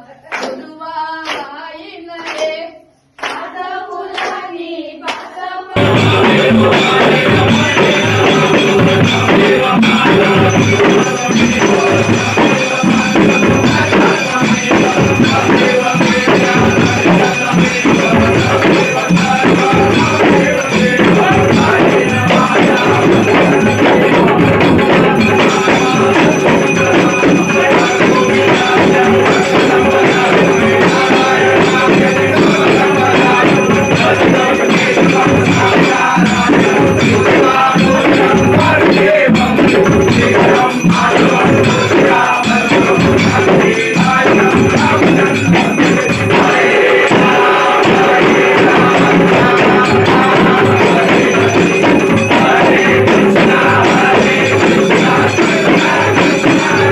दुर्वा रे. पाच फुलांनी पाच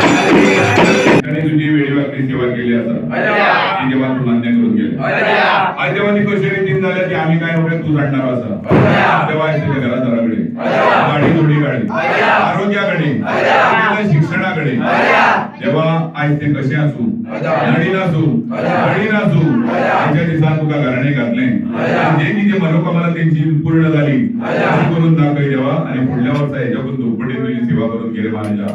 त्याने तुझी वेळी वागणी सेवा केली असा ती देवा तू मान्य करून गेले. आज देवा ती कशी रीतीन झाल्या ती आम्ही काय एवढे तू जाणणार असा. देवा आयज तुझ्या घरा दाराकडे, गाडी जोडी गाडी, आरोग्याकडे, तुझ्या शिक्षणाकडे, देवा आयज ते कशें आसूं, नडी नासूं, नडी नासूं, आयच्या दिसान तुका घराणे घातलें, जे कितें मनोकामना तेंची पूर्ण जाली अशी करून दाखय देवा. आनी फुडल्या वर्सा हेच्याकून दुप्पटीन तुजी सेवा करून गेले मानल्या.